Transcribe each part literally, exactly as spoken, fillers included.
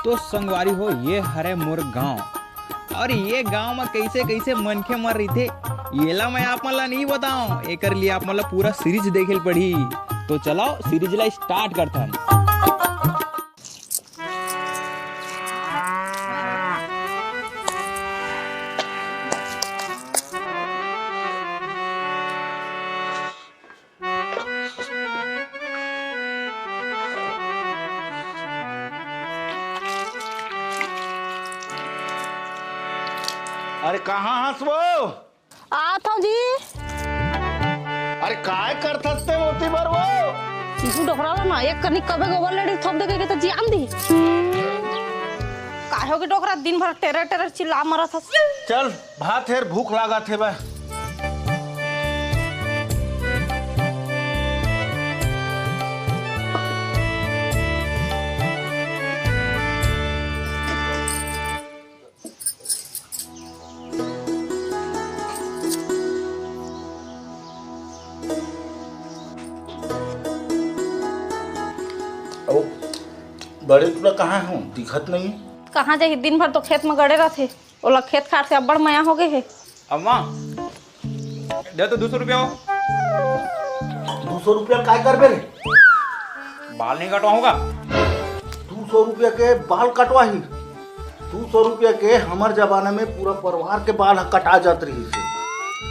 तो संगवारी हो, ये हरे मोर गांव। और ये गांव में कैसे कैसे मनखे मन रहिथे, येला मैं आप मन ला नहीं बताऊं, एकर लिए आप मन ला पूरा सीरीज देखे ल पड़ही। तो चलो, सीरीज ला स्टार्ट करथन। अरे, कहाँ हस वो? आत हव जी। अरे, काय करथस ते ओती बर वो? इहू डोकरा ला ना, एक कनी कबे गोबर लेड़ी थोप दे के तो जियान दी। काय होगे डोकरा, दिन भर टेरर टेरर चिल्ला मरत हस। चल, भात हेर, भूख लागत हे बा। अउ बड़े टूरा कहाँ हो? दिखत नहीं। कहाँ जाही, दिन भर तो खेत में गड़े रहथे। ओला खेत खार से अब्बड़ मया हो गए हे। अम्मा, दे तो दू सौ रुपया हो। दू सौ रुपया काय करबे रे? बाल नहीं कटवाऊंगा। दू सौ रुपया के बाल कटवाही? दू सौ रुपया के हमर जमाना में पूरा परिवार के बाल ह कटा जात रहिस हे।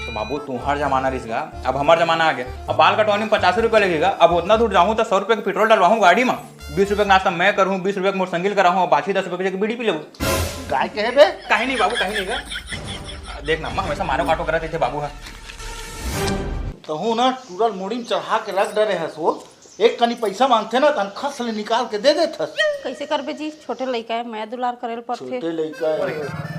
तो बाबू, तुम्हार जमाना रहिस गा, अब हमर जमाना आ गया। अब बाल कटवाने में पचास रुपया लगेगा। अब उतना दूर जाऊँ तो सौ रुपया के पेट्रोल डलवाऊँ गाड़ी में। बीस रुपया के नाश्ता मैं करूँ, बीस रुपया के मोटरसाइकिल कराऊँ, और बाकी दस रुपया के बीड़ी पी लेबो। काय कहे बे? कहीं नहीं बाबू, कहीं नहीं गा। देख ना अम्मा, हमेशा मारो काटो करत रहिथे बाबू ह। तहूँ ना टूरा ल मुड़ी में चढ़ा के रख डरे हस वो। एक कनी पैसा मांगथे ना, तन खस ले निकाल के दे देथस। कैसे करबे जी, छोटे लइका है, मया दुलार करे ल पड़थे। छोटे लइका है।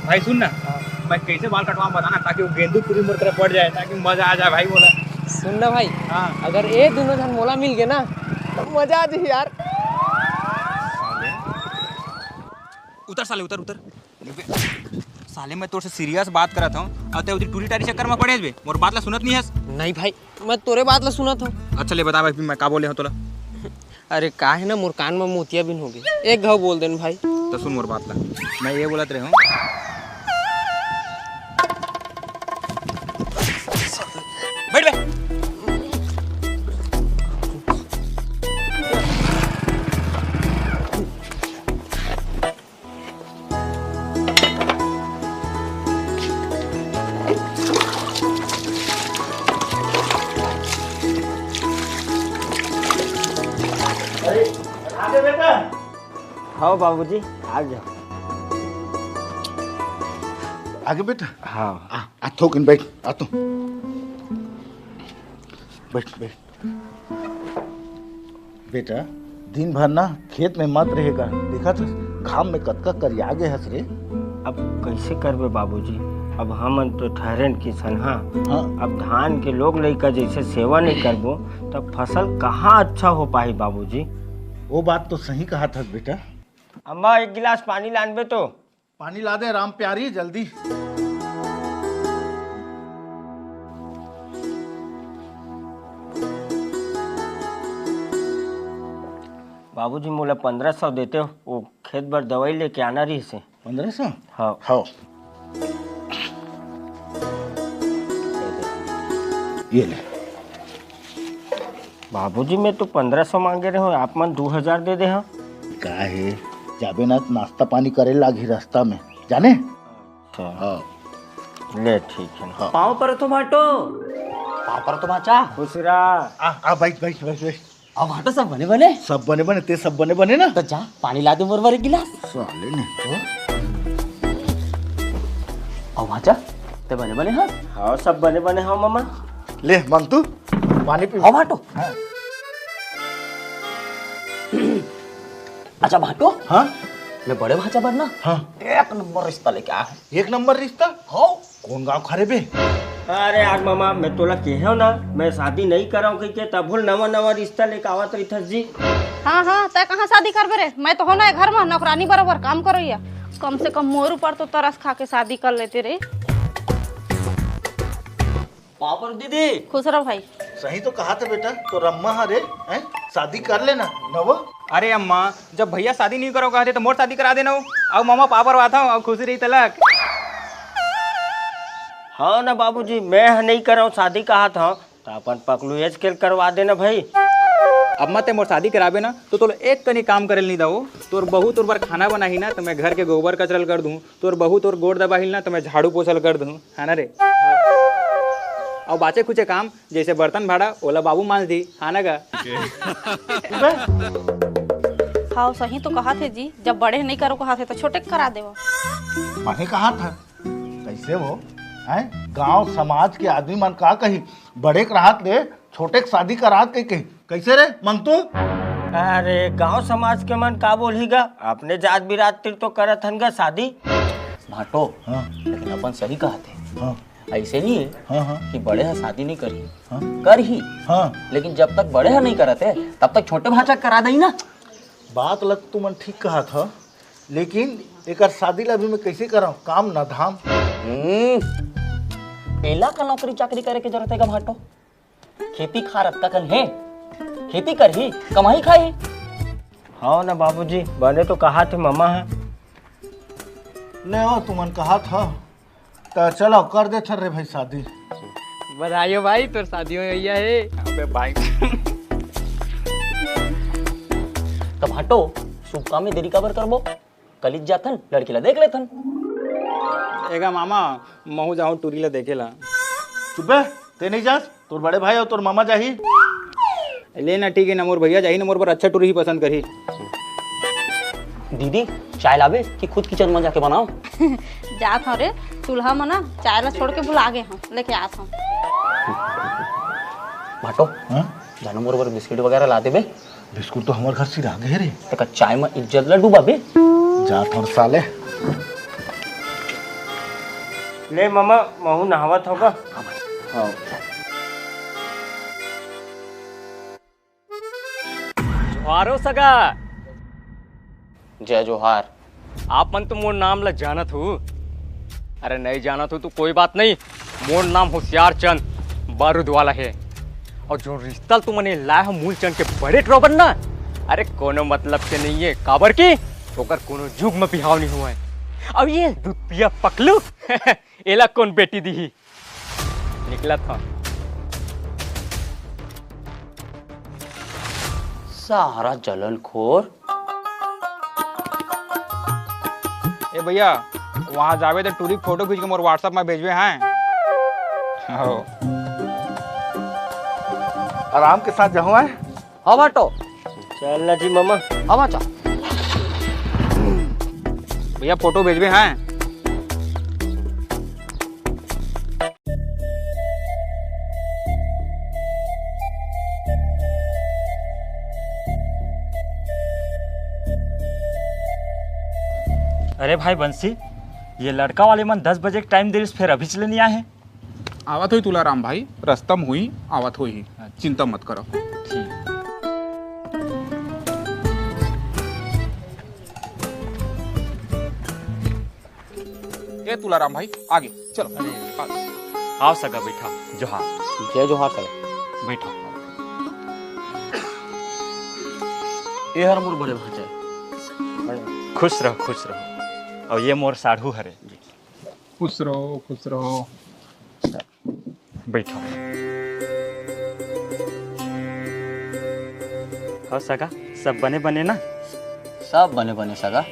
भाई सुन ना, हाँ। मैं कैसे बाल कटवाऊँ बता ना, ताकि वो गेंदू पूरी मोर तरफ पड़ जाए, ताकि मजा आ जाए भाई बोला। सुन ना भाई, हाँ। अगर ये दोनों झन मोला मिल गए ना, तो मजा आ जाए यार। उतर साले, उतर, उतर। साले, मैं तोर से सीरियस बात करत हूँ, अउ ते उधर टूरी टारी चक्कर में पड़े हस बे, मोर बात ला सुनत नहीं हस। नहीं भाई, मैं तोरे बात ला सुनत हूँ। अच्छा ले बता भाई, मैं का बोले हूँ तोला? अरे का है ना, मोर कान में मोतियाबिंद हो गए, एक घाव बोल देन भाई। तो सुन मोर बात ला, मैं ये बोलत रहे हूँ, बैठ बे। अरे, आगे बेटा। हाँ बाबूजी, आ जाओ। आगे बेटा। हाँ। आ, आ थोकिन बैठ, आ तो। बैठ, बैठ। बेटा, दिन भर ना खेत में मत रहेगा, देखत हस घाम में कतका करिया गे हस रे। अब कैसे करबे बाबूजी, अब हमन तो ठहरेन किसान, हाँ। हाँ। अब धान के लोग लइका जैसे सेवा नहीं करबो, तब फसल कहाँ अच्छा हो पाही बाबूजी? वो बात तो सही कहा था बेटा। अम्मा, एक गिलास पानी लानबे तो। पानी ला दे राम प्यारी, जल्दी। बाबूजी, मोला पन्द्रह सौ देते हो, वो खेत बर दवाई लेके आना रहिस हे। पन्द्रह सौ? हाँ। हाँ। ये ले। बाबूजी, मैं तो पन्द्रह सौ मांगे रहे हूँ, आप मन दू हजार दे दे हव। का हे, जाबे ना, नाश्ता पानी करे लागही रास्ता में, जाने? अच्छा। हाँ। ले, ठीक है। हाँ। पाँव परत हो भाटो। पाँव परत हो भाचा। खुश रहा। आ, आ, बैठ, बैठ, बैठ, बैठ। अउ भाटो, सब बने बने? सब बने बने, ते सब बने बने ना? तो जा, पानी ला दे मोर बर एक गिलास। साले ने तो। अउ भाचा, ते बने बने हस? हाँ, सब बने बने हव मामा। ले, मांग तू, पानी पी। अउ भाटो। हाँ। अच्छा भाटो, हाँ? मैं बड़े भाचा बर ना, हाँ। एक नंबर रिश्ता लेके आया हूँ। एक नंबर रिश्ता? हाँ। कौन गाँव खा रे बे? अरे यार मामा, मैं तोला केहेव ना, मैं शादी नहीं करव कहिके, तभो ले नवा नवा रिश्ता लेके आवत रहिथस जी। हाँ, हाँ, तै कहाँ शादी करबे रे? मैं तो हो ना ए घर में नौकरानी बराबर काम करोइया। कम से कम मोर ऊपर तो तरस खा के शादी कर लेते रे। पाँव परत दीदी। खुश रहो भाई। सही तो कहा था बेटा, तो रम्मा हा रे, हैं? शादी कर लेना, न वो? अरे अम्मा, जब भैया शादी नहीं करो कहते तो मोर शादी करा देना हो। अउ मम्मा पापा रो आता हूँ, अउ खुशी रही तलक। हाँ ना बाबूजी, मैं ह नहीं कराऊँ शादी कहा था, तो अपन पकलू एज के करवा देना भाई। अम्मा ते मोर शादी कराबे ना, तो तोला एक कनी काम करे ल नहीं दाओ। तोर बहू तोर बर खाना बनाही ना, तो मैं घर के गोबर कचरल कर दूँ। तोर बहू तोर गोड़ दबाहिल ना, तो मैं झाड़ू पोछल कर दूँ, है ना रे? अउ बाचे कुछ काम, जैसे बर्तन भाड़ा, ओला बाबू मांज दी, हाँ ना गा? हाँ, सही तो कहा थे जी, जब बड़े नहीं करो कहा थे, तो छोटे के करा देवा। माने कहा था, कैसे वो? हैं? गांव समाज के आदमी मन का कही, बड़े के राहत ले छोटे के शादी करात कही, कही। कैसे रे मंगतू? अरे, गांव समाज के मन का बोलही गा? अपने जात बिरात तिर तो करत हन गा शादी। भाटो, हाँ। लेकिन अपन सही कहा थे। हाँ। ऐसे नहीं है हाँ, हाँ। कि बड़े ह शादी नहीं करही। हाँ। करही। हाँ। लेकिन जब तक बड़े ह नहीं करत है, तब तक छोटे भांचा करा दही ना। बात लग तुमन ठीक कहा था, लेकिन एकर शादी ला भी मैं कैसे कराऊं? काम ना धाम। हम्म। एला का नौकरी चाकरी करे के जरूरत है का भाटो? खेती खार अतका कन हे, खेती करही, कमाही खाही। हाँ ना बाबूजी, बने तो कहा थे ममा ह। ले हो, तुमन कहा था, तो चलो कर दे थर रे भाई शादी। बधाई हो भाई, तोर शादी होई भैया हे। अबे भाई। तो भाटो, शुभ काम में देरी काबर करबो? कलिज जाथन, लड़की ला देख लेथन। एगा मामा, महू जाहूं टूरी ला देखे ला। चुप बे, ते नहीं जास, तोर बड़े भाई और तोर मामा जाही। ले ना, ठीक है ना, मोर भैया जाही ना, मोर बर अच्छा टूरी ही पसंद करही। दीदी, चाय लाबे कि खुद किचन में जाके बनाओ? जात हूँ रे, चूल्हा में ना चाय ला छोड़ के भुला गए हूँ, लेके आत हूँ। भाटो, हाँ? जानो मोर बर बिस्किट वगैरह ला देबे। बिस्कुट तो हमर घर सिरा गे रे। तेका चाय म इज्जत ल डुबाबे। जा थोड़ साले। ले ममा, महू नहावत होगा। हाँ। जोहार हो सगा। जय जोहार। आप मन तो मोर नाम ल जानत हो। अरे नहीं जानत हो तो कोई बात नहीं, मोर नाम होशियार चंद बारूद वाला हे। और जो रिश्ता तुमन लाए हो मूलचंद के बड़े ड्राइवर ना, अरे कोनो मतलब के नहीं है, काबर की ओकर कोनो जुग में बिहाव नहीं हुआ है। अब ये दूध पिया पकलू एला कौन बेटी दी? निकलत हंव। सारा जलनखोर। ए भैया, वहां जाबे तो टूरी फोटो खींच के मोर WhatsApp में भेजबे हैं। हो। आराम के साथ जाहूं आए। हाँ भाटो। चल ना जी मामा। हाँ भाचा। भैया फोटो भेजबे हैं। अरे भाई बंसी, ये लड़का वाले मन दस बजे के टाइम देरिस, फिर अभी चले नहीं आए हैं। आवत होही तुलाराम भाई, रस्ता म होही, आवत होही, अच्छा। चिंता मत करो। ठीक। ए तुलाराम भाई, आगे चलो। अरे, आओ सगा, बैठा। जोहार। जय जोहार सगा। बैठा। ए हर मोर बड़े भांचा। खुश रहो, खुश रहो। और ये मोर साढ़ू हरे। खुश रहो, खुश रहो। बैठो। और सगा, सब बने बने ना? सब बने बने सगा।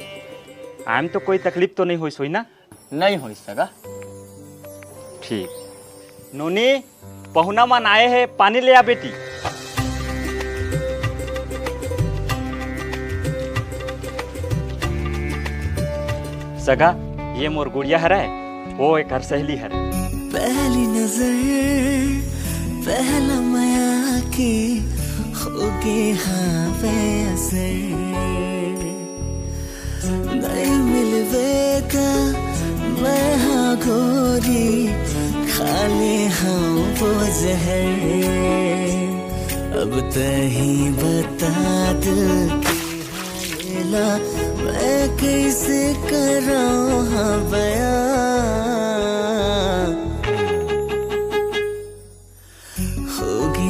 आए म तो कोई तकलीफ तो नहीं होइस होही ना? नहीं होइस सगा। ठीक। नोनी, पहुना मन आए हे, पानी ले आ बेटी। सगा, ये मोर गुड़िया हरय, वो एकर सहेली हरय। पहली नजर, पहला मया के होगे हाँ बेअसर। नहीं मिलबे त मैं हाँ गोरी, खा ले हाँ वो जहर। अब तही बता दिल के हाल ला, मैं कैसे कराऊँ हाँ बयां। होगे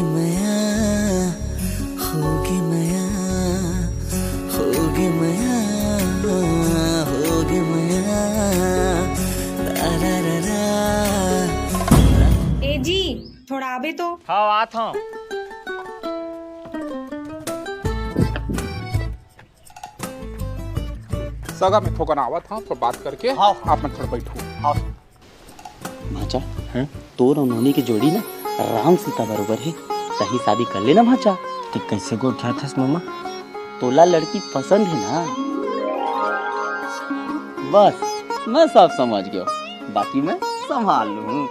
था। सगा में थोकन आवत हंव, थोड़ा बात करके हाँ। आप मन थोड़ा बैठो। हाँ। भांचा, हैं? तोर अउ नोनी के जोड़ी ना राम सीता बरोबर हे। तहीं शादी कर लेना भांचा। ते कैसे गोठियाथस मामा? तोला लड़की पसंद हे ना? बस, मैं सब समझ गयो, बाकी मैं संभाल लूँ।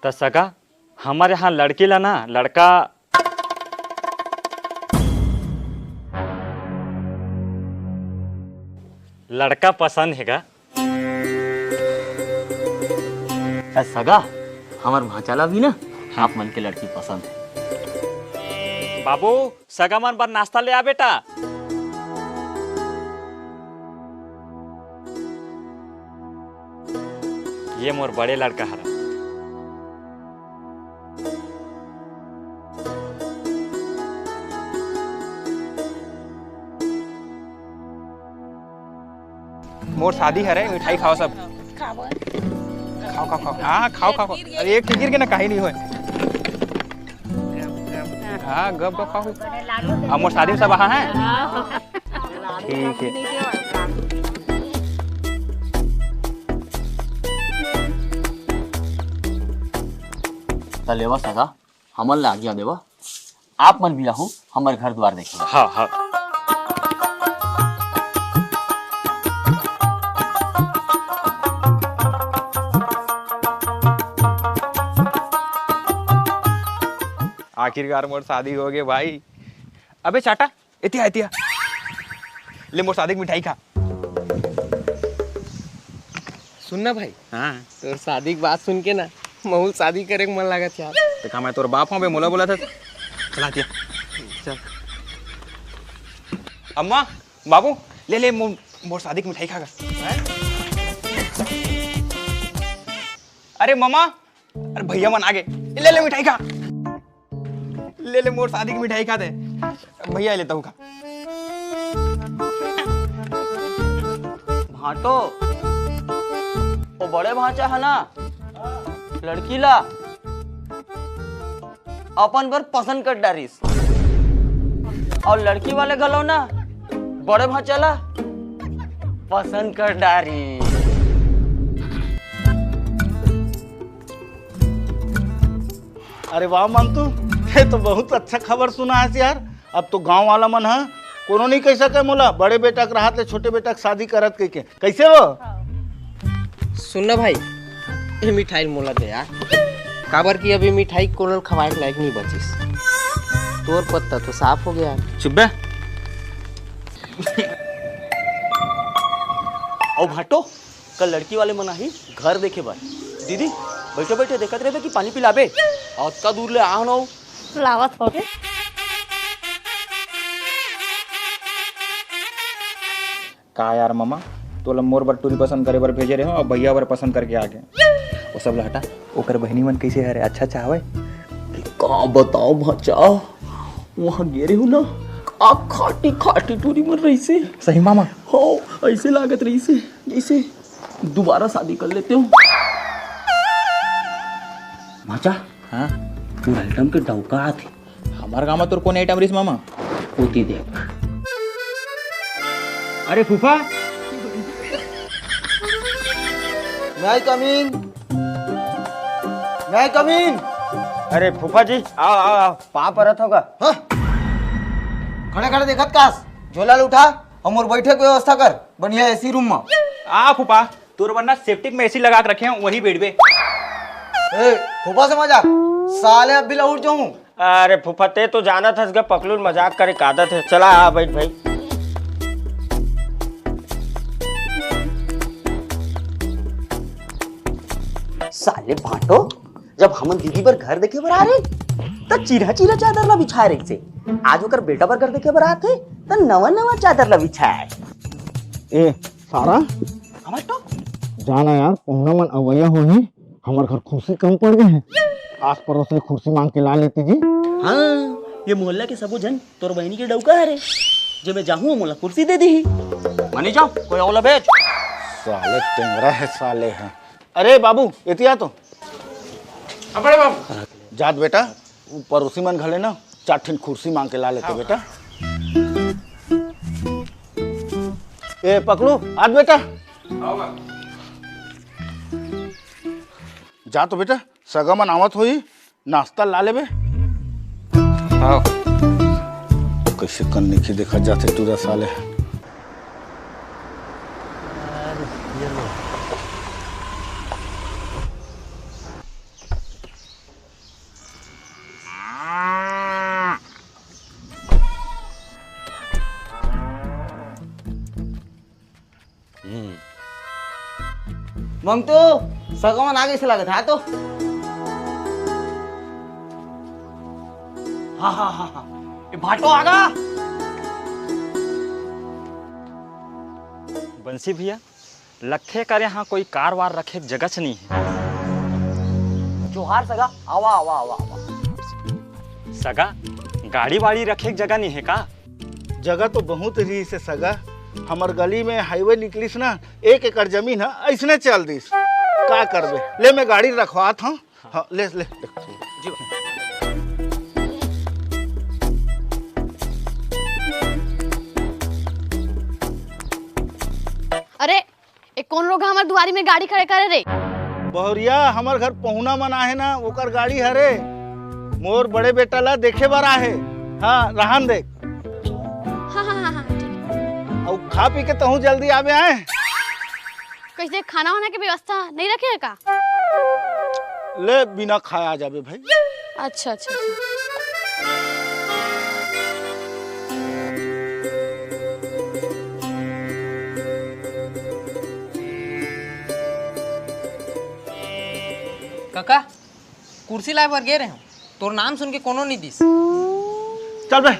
त सगा, हमर यहाँ लड़की ला ना, लड़का, लड़का पसंद हे गा। त सगा, हमर भांचा ला भी ना, हाँ। आप मन के लड़की पसंद हे। बाबू, सगा मन बर नाश्ता ले आ बेटा। ये मोर बड़े लड़का हरा। मोर शादी हरे, मिठाई खाओ सब। खाओ, खाओ, खाओ। हाँ, खाओ, खाओ, खाओ। अरे, एक ठे गिर के ना, काहीं नहीं होय। हाँ, गप, गप खाओ। अब मोर शादी में सब आहा है। ठीक है। त लेवा सगा, हमन ला आज्ञा देवा, आप मन भी आहू हमर घर द्वार देखे। हाँ, हाँ। आखिरकार मोर शादी हो गे भाई। अबे चाटा, एतिया, एतिया। ले मोर शादी के मिठाई खा। सुन ना भाई, हाँ। तोर शादी के बात सुन के ना, महू शादी करे के मन लागत यार। देखा, मैं तोर बाप हूँ बे, मोला बोला था। चला दिया। चल। अम्मा, बाबू, ले ले मो-, मोर शादी के मिठाई खा गा। हैं? अरे मामा, अरे भैया मन आगे, ले ले मिठाई खा। ले ले मोर शादी के मिठाई खा दे। भैया लेता हूँ खा। भांटो, वो बड़े भांचा है ना, लड़की ला अपन बर पसंद कर डारिस, और लड़की वाले घलो ना बड़े भांचा ला पसंद कर डारिस। अरे वाह मंतू, ये तो बहुत अच्छा खबर सुना है यार। अब तो गांव वाला मन ह कोनो नहीं कह सके मोला, बड़े बेटा के रहत ले छोटे बेटा के शादी करत कह के। कैसे हो? सुन ना भाई, ये मिठाई मोला दे यार, काबर कि अभी मिठाई कोनो ल खवाए के लायक नहीं बचिस। तोर पत्ता तो साफ हो गया। चुप बे। ओ भाटो, कल लड़की वाले मन आही घर देखे बर। दीदी, बैठे बैठे देखत रहे कि पानी पिलाबे। अतका दूर ले आहन अउ। लावत होगे। का यार मामा, तोला मोर बर टूरी पसंद करे बर भेजे रहे हो, अब भैया बर पसंद करके आ गए। वो सब लहटा, ओकर बहिनी मन कैसे हरे, अच्छा अच्छा हवे? का बताओ भांचा, वहाँ गे रहे हो ना, का खाटी खाटी टूरी मन रहिसे। सही मामा। हो, ऐसे लागत रहिसे जैसे दोबारा शादी कर लेते हो। भांचा, हाँ? वो आइटम के डौका आथे। हमार गाँव में तोर कौन आइटम रहिस मामा? ओती देख। अरे फूफा। May I come in? May I come in? अरे फूफा जी, आओ आओ आओ। पाँव परत होगा। हाँ? खड़े खड़े देखत कास, झोला ल उठा, अउ मोर बैठे के व्यवस्था कर बढ़िया एसी रूम में। आ फूफा, तोर बर ना सेप्टिक में एसी लगा के रखे हैं, वही बैठबे। ए, फूफा से मजाक, साले अब भी लहुट जाऊं। अरे फूफा, ते तो जानत हस गा, पकलू ल मजाक करे के आदत है। चला आ बैठ भाई। साले भांटो, जब हमन दीदी बर घर देखे बर आ रहे, त चिरहा चिरहा चादर ला बिछाए रहिसे। आज ओकर बेटा बर घर देखे बर आथे, त नवा नवा चादर ला बिछाए। ए सारा, हमर तो जाना यार, पहुना मन अवैया होही, हमर घर खुर्सी कम पड़ गए हैं, आस पड़ोस ले खुर्सी मांग के ला लेती जी। हाँ, ये मोहल्ला के सबो झन तोर बहिनी के डउका हरे, जे मैं जाहूँ मोला कुर्सी दे दीही। मनी जाओ, कोई औला भेज। साले टेंगरा है, साले हैं। अरे बाबू, एतिया तो। हाँ, बड़े बाबू। जात बेटा, वो पड़ोसी मन घले ना, चार ठिन कुर्सी मांग के ला लेते हाँ। बेटा। ए पकड़ू, आज बेटा। हाँ, बा। जा तो बेटा, सगा मन आवत होही, नाश्ता ला लेबे। हाँ। कैसे कन्नी की देखा जाते टूरा साले। हम्म। मंगतू, सगमन आगे से लगत हा तो। हाँ, हाँ, हाँ, हाँ। ये भाटो आगा। बंसी भैया, लखे कर यहाँ कोई कार वार रखे के जगह च नहीं है। जोहार सगा, आवा, आवा, आवा, आवा। सगा, गाड़ी वाड़ी रखे के जगह नहीं है का? जगह तो बहुत रहिस हे सगा, हमर गली में हाईवे निकलिस ना, एक एकड़ जमीन ह, अइसने चल दिस। का करबे? ले मैं गाड़ी रखवात हूँ। हाँ, ले, ले, ले। जी। अरे, ए कोन रोगा हमर दुआरी में गाड़ी खड़े करे रे? बहुरिया, हमर घर पहुना मन आहे ना, ओकर गाड़ी हरे। मोर बड़े बेटा ला देखे बर आहे। हाँ, रहन दे। हाँ, हाँ, हाँ, हाँ, ठीक है। अउ खा पी के तहूँ जल्दी आबे आए। कैसे खाना वाना के व्यवस्था नहीं रखे है का? ले, बिना खाए आ जाबे भाई। अच्छा, अच्छा, अच्छा। काका, कुर्सी लाए बर गे रहे हूँ, तोर नाम सुन के कोनो नहीं दिस। चल बे।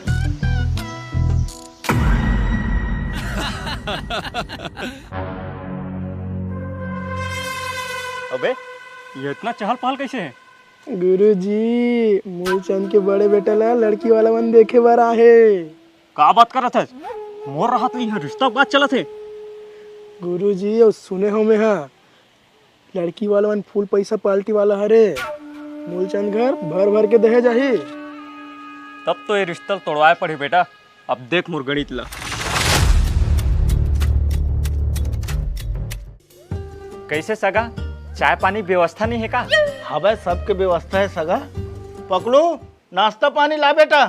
अबे, ये इतना चहल पहल कैसे है? गुरुजी, मूलचंद के बड़े बेटा ला लड़की वाला मन देखे बर आहे। का बात करत हस? मोर रहत ले इहाँ रिश्ता के बात चलत हे। गुरुजी, अउ सुने हो मैं हा, लड़की वाला मन फूल पैसा पार्टी वाला हरे। मूलचंद घर भर भर के दहेज आही। तब तो ये रिश्ता तोड़वाए पड़ही बेटा। अब देख मोर गणित ला। कैसे सगा, चाय पानी व्यवस्था नहीं है का? हवे, सबके व्यवस्था है सगा। पकलू, नाश्ता पानी ला बेटा।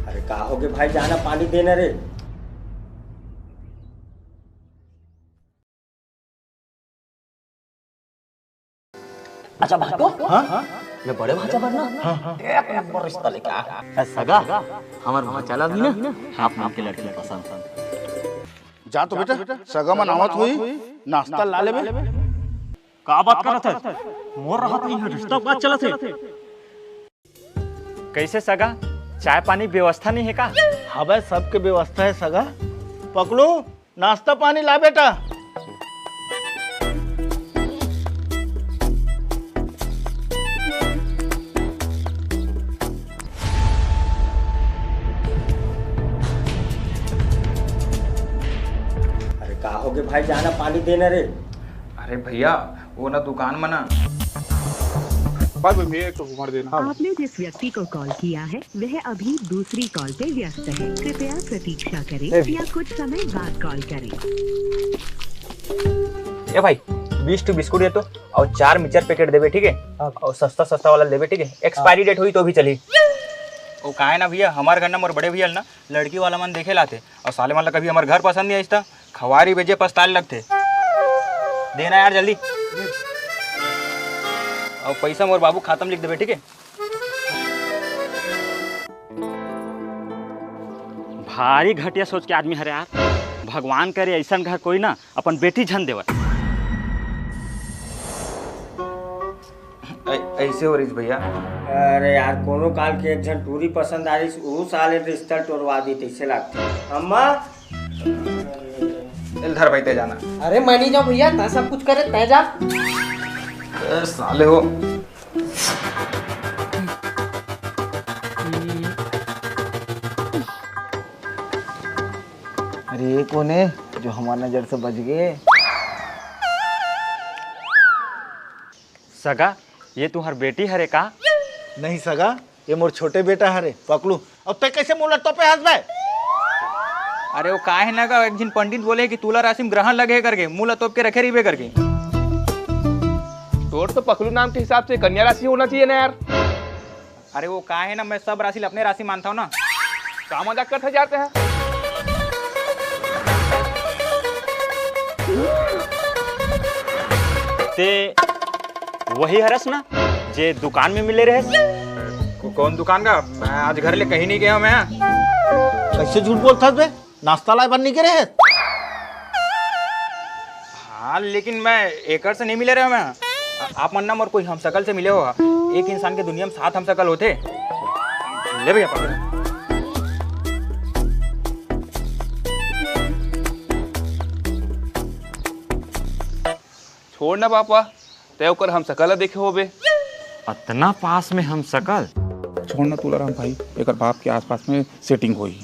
अरे का होगे भाई, जाना पानी देना रे। अच्छा भाटो, हाँ? मैं बड़े भांचा बर ना, हाँ, हाँ। एक नंबर रिश्ता लेके आया। ए, सगा, हमर भांचा ला भी ना, आप नाम के लड़की पसंद। जा तो बेटा, सगा मन आवत होही, नाश्ता ला लेबे। का बात करत हस? मोर रहत नहीं है, रिश्ता बात चलत है। कैसे सगा, चाय पानी व्यवस्था नहीं है का? हवे, सबके व्यवस्था है सगा। पकलू, नाश्ता पानी ला बेटा। अरे का होगे भाई, जाना पानी देना रे। अरे भैया, वो ना दुकान में ना। बाय बाय भैया, एक ठो घुमार देना। आपने जिस व्यक्ति को कॉल किया है, वह अभी दूसरी कॉल पे व्यस्त है। कृपया प्रतीक्षा करें ए भी। या कुछ समय बाद कॉल करें। ए भाई, बीस ठो बिस्कुट दे तो, अउ चार मिक्सचर पैकेट देबे, ठीक है? हाँ। अउ सस्ता सस्ता वाला लेबे, ठीक है? एक्सपायरी डेट होही तो भी चलही। वो का है ना भैया, हमर घर ना मोर बड़े भैया ना लड़की वाला मन देखे लाथे, अउ साले मन ला कभी हमर घर पसंद नहीं आइस त खवारी भेजे पछताए लगथे। देना यार जल्दी। अउ पैसा मोर बाबू खाता में लिख देबे, ठीक है? भारी घटिया सोच के आदमी हरे यार। भगवान करे ऐसन घर कोई ना अपन बेटी झन देवय। ए, ऐसे हो रहीस भैया। अरे यार, कोनो काल के एक झन टूरी पसंद आ रहीस, ऊ साले रिश्ता टोरवा दी, तैसे लागथे। अम्मा, एल धर भाई, तै जाना। अरे मैं नहीं जाऊँ भैया, तै सब कुछ करे, तै जा। ए, साले हो। अरे, ये कोन हे जो हमर नजर से बच गे? सगा, ये तुम्हार बेटी हरे का? नहीं सगा, ये मोर छोटे बेटा हरे, पकलू। अब तै कैसे मोला तोपे हस बे? अरे वो का हे ना गा, एक झिन पंडित बोले कि तुला राशि में ग्रहण लगे हे करके, मुँह ला तोप के रखे रहिबे करके। तोर तो पकलू नाम के हिसाब से कन्या राशि होना चाहिए ना यार। अरे वो का हे ना, मैं सब राशि ला अपने राशि मानता हूँ ना। का मजाक करत हस यार तैं? ते वही हरस ना, जे दुकान में मिले रहेस? को-, कौन दुकान का? मैं आज घर ले कहीं नहीं गया हूँ मैं। कैसे झूठ बोलत हस बे? नाश्ता लाए बर नहीं गे रहेस? हाँ, लेकिन मैं एकर से नहीं मिले रहे हूँ मैं। आ-, आप मन ना मोर कोई हमसकल से मिले हो। एक इंसान के दुनिया में सात हमसकल होथे। ले भैया, पकड़। छोड़ ना पापा, तैं ओकर हमसकल ला देखे होबे। अतना पास में हमसकल? छोड़ ना तुलाराम भाई, एकर बाप के आसपास में setting होही।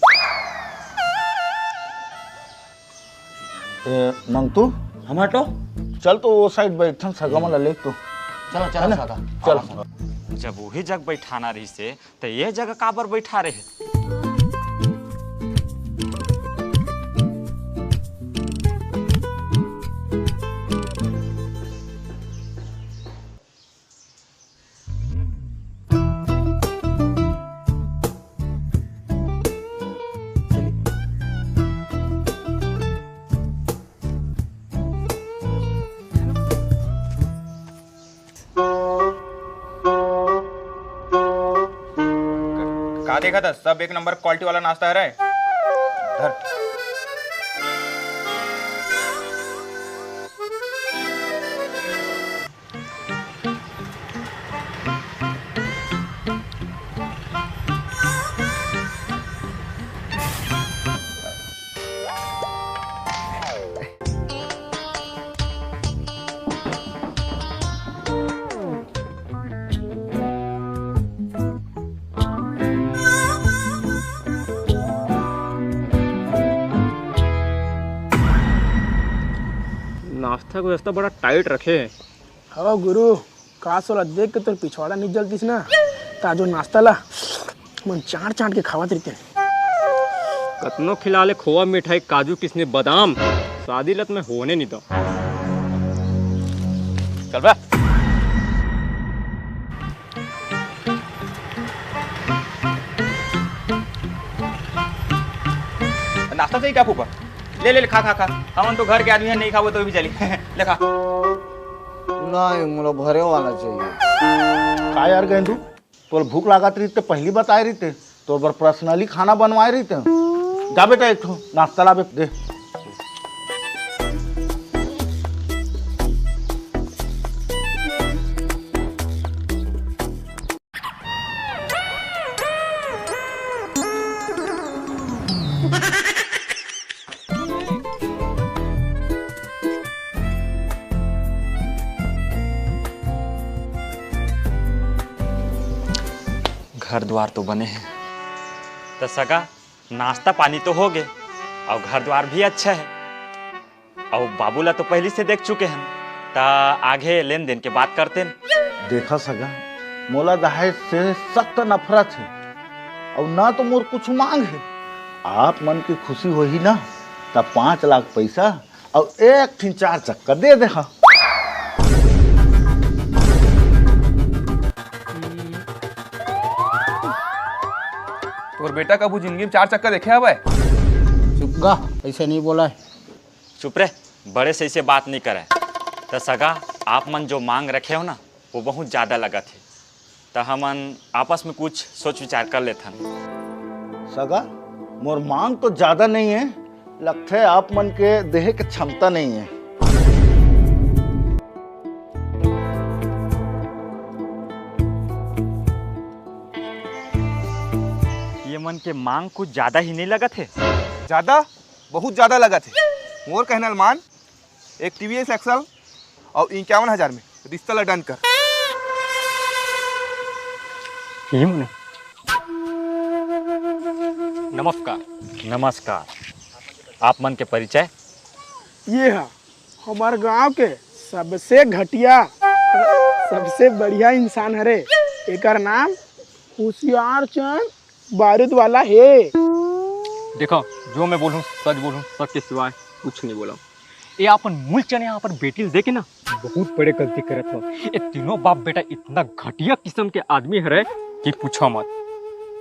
ए, मंगतू? हमार तो? चल तो वो side बैठन, सगा मन ला ले तो। चलो, चलो, है ना? सगा। चल। हाँ। जब वही जग बैठाना रहिसे, त ये जगह काबर बैठा रहे? का देखत हस? सब एक नंबर quality वाला नाश्ता हरे। धर। नाश्ता के व्यवस्था बड़ा tight रखे हे। हव गुरु, काश ओला देख के तोर पिछवाड़ा नइ जलतिस ना, त आज ओ नाश्ता ला मन चाट चाट के खावत रहितेन। कतनो खिला ले खोवा, मिठाई, काजू, किशमिश, बादाम, शादी ला त मैं होने नइ दंव। चल बे। नाश्ता चाहिए का फूफा? ले, ले, ले, खा, खा, खा। हमन तो घर के आदमी हन, नहीं खाबो तो भी चली। ले खा। नहीं, मोला भरे वाला चाहिए। का यार गेंदू, तोला भूख लागत रहिस त पहिली बताए रहिते, तोर बर personally खाना बनवाए रहिते। जा बेटा, एक ठो नाश्ता ला बे, दे। घर द्वार तो बने हे, त सगा, नाश्ता पानी तो हो गे, अउ घर द्वार भी अच्छा हे, अउ बाबू ला तो पहिली से देख चुके हन, त आगे लेन देन के बात करतेन। देखा सगा, मोला दहेज से सख्त नफरत हे, अउ ना तो मोर कुछ मांग हे। आप मन के खुशी होही ना, त पाँच लाख पैसा अउ एक ठिन चार चक्का दे देहा। तोर बेटा कभू जिंदगी में चार चक्का देखे हवय? चुप गा, ऐसे नहीं बोला है। चुप रे, बड़े से ऐसे बात नहीं करे। त सगा, आप मन जो मांग रखे हो ना, वो बहुत ज्यादा लगत हे। त हमन आपस में कुछ सोच विचार कर लेथन। सगा, मोर मांग तो ज्यादा नहीं है, लगथे आप मन के देहे के क्षमता नहीं है। इनके मांग कुछ ज्यादा ही नहीं लगत हे? ज्यादा, बहुत ज्यादा लगत हे। मोर कहना ल मान, एक टीवीएस एक्सल अउ इक्यावन हजार में रिश्ता ला डन कर। ये मने। नमस्कार। नमस्कार। आप मन के परिचय? ये हा हमर गांव के सबसे घटिया, सबसे बढ़िया इंसान हरे। एकर नाम होशियार चंद बारूद वाला हे। देखो, जो मैं बोलूं, सच बोलूं, सच के सिवाय कुछ नहीं बोला। ये अपन मूल चने यहाँ पर बेटी ल देके ना बहुत बड़े गलती करत हो। ये तीनों बाप बेटा इतना घटिया किस्म के आदमी हरे कि पूछो मत।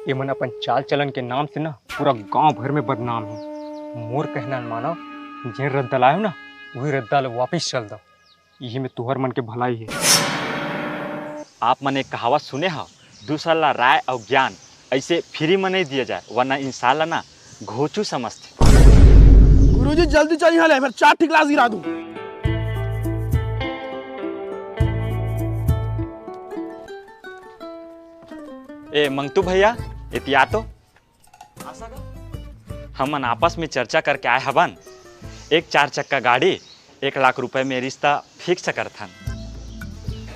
ये मन अपन चाल चलन के नाम से ना पूरा गांव भर में बदनाम है। मोर कहना ल मानो, जे रद्दा लायो ना, वही रद्दा ल वापिस चल दो। यही में तुहर मन के भलाई है। आप मन एक कहावत सुने हो, दूसर ला राय अउ ज्ञान ऐसे फ्री में नहीं दिया जाए, वरना इंसान ला ना घोचू समझते। गुरुजी, जल्दी चल यहाँ ले, फिर चार ठिक लास गिरा दूं। ए मंगतू भैया, एतिया तो। हमन आपस में चर्चा करके आए हवन, एक चार चक्का गाड़ी, एक लाख रुपए में रिश्ता फिक्स करथन।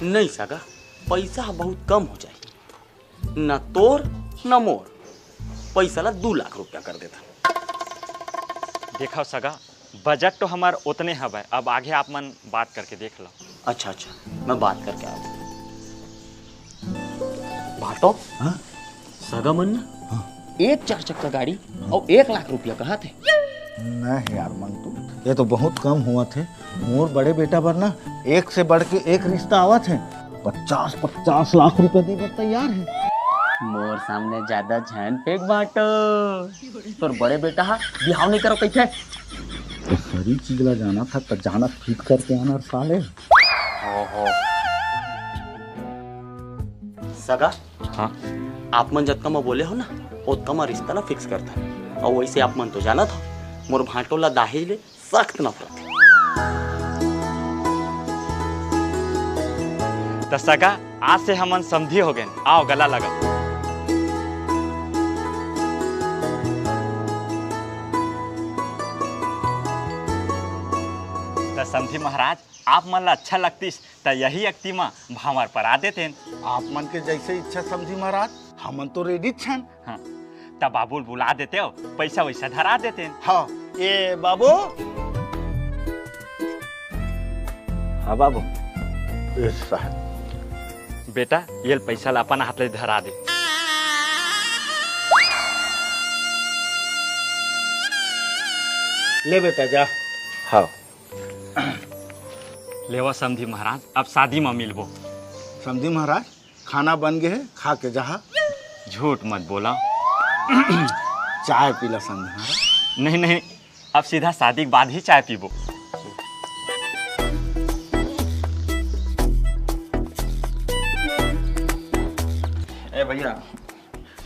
नहीं सगा, पैसा ह बहुत कम हो जाही, न तोर न मोर। पैसा ला दू लाख रुपया कर देथन। देखो सगा, बजट तो हमार ओतने हवय, अब आगे आप मन बात करके देख लो। अच्छा अच्छा, मैं बात करके आऊँ। भाटो, हाँ? सगा मन ना हाँ। एक चार चक्का गाड़ी अउ एक लाख रुपया कहा थे। नहीं यार मंगतू, ये तो बहुत कम हुआ थे। मोर बड़े बेटा बर ना एक से बढ़ के एक रिश्ता आवत है, पचास पचास लाख रुपया दे बर तैयार है। मोर सामने ज्यादा झन फेंक भाटो, तोर बड़े बेटा हा बिहाव नहीं करो कहिथे। तो सरी चीज ला जाना था, तो जाना ठीक करके आना साले। ओहो। सगा, हाँ? आप मन जतका म बोले हो ना, ओतका म रिश्ता ला फिक्स करथन। अउ वैसे आप मन तो जानत हो, मोर भांटो ला दाहेज ले सख्त नफरत हे। त सगा, आज से हमन समधी हो गए। आओ, गला लगा। त समधी महाराज, आप मन ला अच्छा लगतिस, त यही अक्ति म भांवर परा देतेन। आप मन के जैसे इच्छा समधी महाराज, हमन तो रेडी छन। हाँ, त बाबू ल बुला देते हो, पैसा वैसा धरा देतेन। हाँ, ए बाबू। हाँ बाबू। ए साहब। बेटा, ये पैसा ला अपन हाथ ले धरा दे। ले बेटा, जा। हाँ। लेवा समधी महाराज, अब शादी म मिलबो। समधी महाराज, खाना बन गे हे, खा के जहा। झूठ मत बोला। चाय पीला समधी महाराज। नहीं, नहीं, अब सीधा शादी के बाद ही चाय पीबो। ए भैया,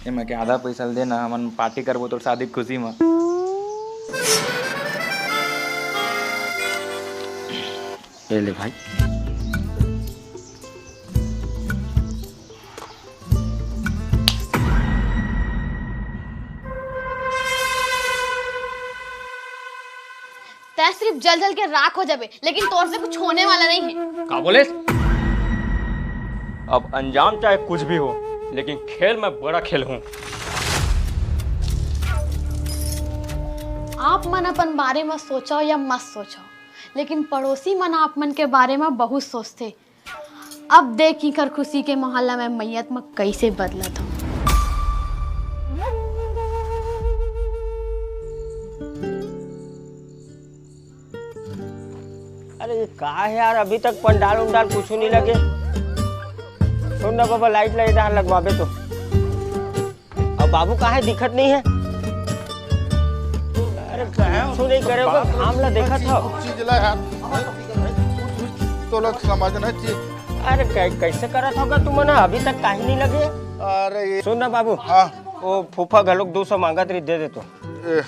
एमा के आधा पैसा ल देना, हमन पार्टी करबो तोर शादी के खुशी म। ए ले भाई। तैं सिर्फ जल जल के राख हो जाबे, लेकिन तोर से कुछ होने वाला नहीं है। का बोले? अब अंजाम चाहे कुछ भी हो, लेकिन खेल मैं बड़ा खेल हूँ। आप मन अपन बारे में सोचो या मत सोचो, लेकिन पड़ोसी मन आप मन के बारे में बहुत सोचते। अब देख इकर खुशी के माहौल ला मैं मैयत म कइसे बदलत हूँ। अरे ये का है यार, अभी तक पंडाल उंडाल कुछ नहीं लगे। सुन ना बाबा, लाइट ला इधर लगवाबे तो। अब बाबू कहाँ है, दिखत नहीं है। अरे कुछ नहीं करे, ओकर घाम ला देखत हो। कुछ चीज ला यार, तोला समझना चाहिए। अरे कै-, कैसे करत होगा तुमन, अभी तक काहे नहीं लगे? अरे ये सुन ना बाबू, हाँ। वो फूफा घलोक दो सौ मांगत रही, दे दे तो। ए,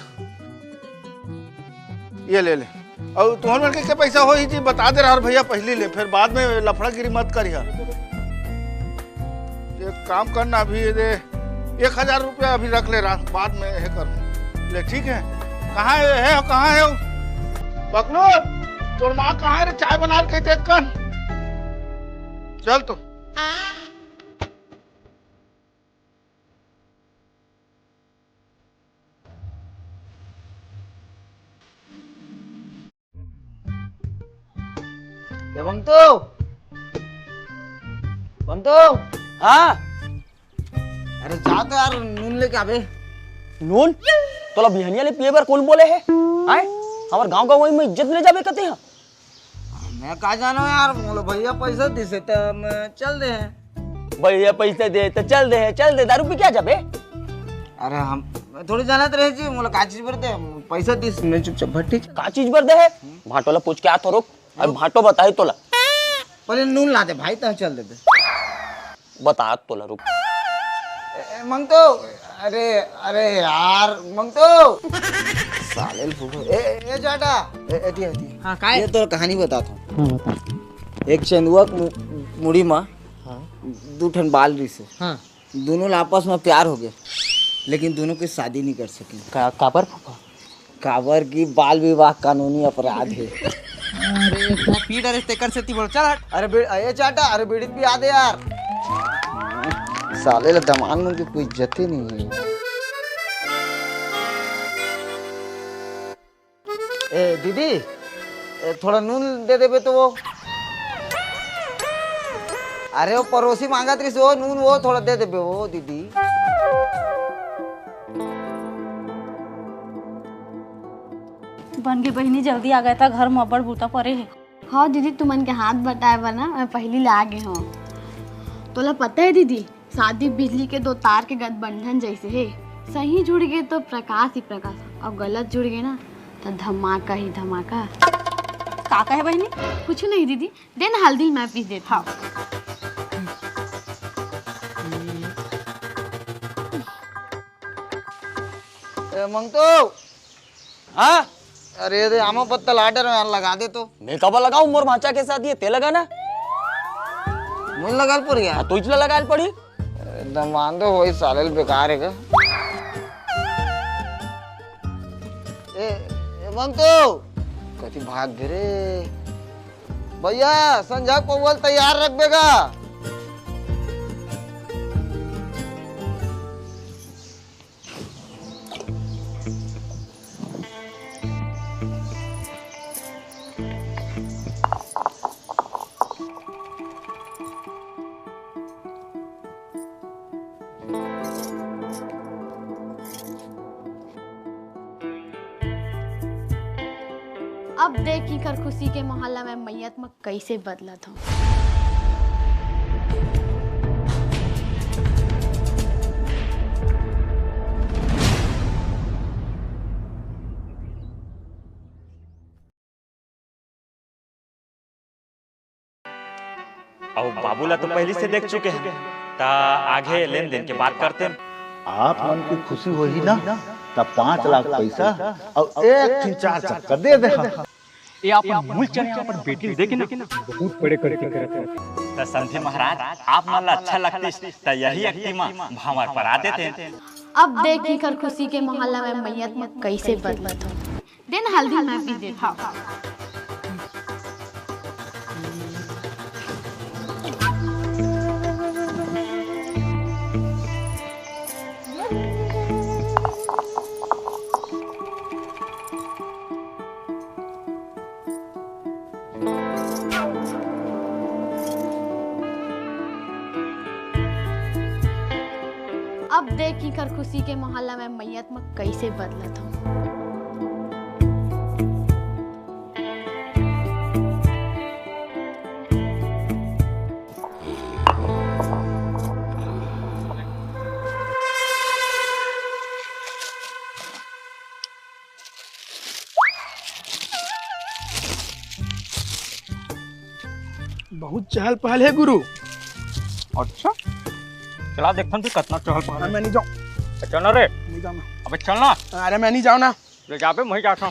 ये ले ले। अउ तुहर मन के, के पैसा होही जी, बता दे रहा भैया पहली ले, फिर बाद में लफड़ागिरी मत करिहा। एक काम करना, अभी ये दे, एक हजार रुपया अभी रख ले, रात बाद में हे कर ले, ठीक है? कहाँ है, है कहाँ है वो? बकलोल, तोर माँ कहाँ है रे? चाय बना के देख कन। चल तो। ए मंगतो, मंगतो। हाँ। अरे जा तो यार, नून लेके आबे। नून? तोला बिहनिया ले पिए बर कौन बोले है? आय, हमर गांव गंवई में इज्जत ले जाबे कते हा? मैं का जानो यार, मोला भैया पैसा दिसे त मैं चल दे है। भैया पैसा दे त चल दे है, चल दे, दारू पी के आ जाबे। अरे हम, मैं थोड़ी जानत रहे जी, मोला का चीज बर दे, पैसा दिस, मैं चुपचाप भट्टी चल। का चीज बर दे है? भांटो ला पूछ के आ तो रुक, अब भांटो बताई तोला। पहले नून ला दे भाई, तब चल देबे। बता तोला, रुक। ए, ए, मंगतो, अरे, अरे यार, मंगतो। साले ल फूफो। ए, ए, ए, जाटा। ए, एती, एती। हाँ, काय? ये तो कहानी बताता हूँ। हाँ, बता। एक चंदुआ के मु-, मुड़ी मा हाँ। दू ठन बाल रिसे। हाँ। दोनों ला आपस में प्यार हो गए, लेकिन दोनों की शादी नहीं कर सके। का, काबर फूफा? काबर की बाल विवाह कानूनी अपराध है। अरे, पी डरे तेकर सेती बोल, चल हट। अरे बे-, ए चाटा, अरे बीड़ी पी आ दे यार। साले ला दमान मन की कोई इज्जत ही नहीं है। ए दीदी, ए, थोड़ा नून दे देबे तो वो। अरे वो पड़ोसी मांगत रहिस वो नून, वो थोड़ा दे देबे वो दीदी। बन गे बहिनी, जल्दी आ गे त घर म अब्बड़ बूता परे हे। हाँ दीदी, तुमन के हाथ बटाए बर ना मैं पहिली ले आ गे हौं। तोला पता हे दीदी, शादी बिजली के दो तार के गठबंधन जैसे हे, सही जुड़ गे तो प्रकाश ही प्रकाश, अउ गलत जुड़ गे ना तो धमाका ही धमाका। का कहे बहिनी? कुछ नहीं दीदी, दे ना हल्दी ल मैं पीस देत हौं। ए, मंगतो। हाँ? अरे, ये आमा पत्ता लाडर में लगा दे तो। मैं कब लगाऊं? मोर भांचा के साथ ये ते लगा ना। मुझे लगा पड़ गया। हाँ, तो इचला लगा पड़ी। एकदम मान दो, वही साले बेकार है का? ए, ए, मंगतो। कति भाग गे रे। भैया, संझा पौवल तैयार रखबे गा। अब देख इकर खुशी के माहौल ला मैं मैयत म कइसे बदलत हौं। अउ बाबू ला तो पहिली से देख चुके हन, त आगे लेन देन के बात करतेन। आप मन के खुशी होही ना, त पाँच लाख पैसा अउ एक ठिन चार चक्का दे दे। ये अपन मूल चने अपन बेटी ल देके ना बहुत बड़े गलती करत हे। त समधी महाराज, आप मन ला अच्छा लगतिस त यही अक्ति म भांवर परा देतेन। अब देख इकर खुशी के माहौल ला मैं मैयत म कइसे बदलत हौं। दे ना हल्दी ल मैं पीस देत हौं। अब देख इकर खुशी के माहौल ला मैं मैयत म कइसे बदलत हौं। बहुत चहल पहल हे गुरु। अच्छा, चला देखथन फिर कतना चहल पहल हे। मैं नहीं जाऊँ। चल ना रे। नहीं जाऊँ मैं। अबे चल ना। अरे मैं नहीं जाऊँ ना। ले जाबे, मैं जात हौं।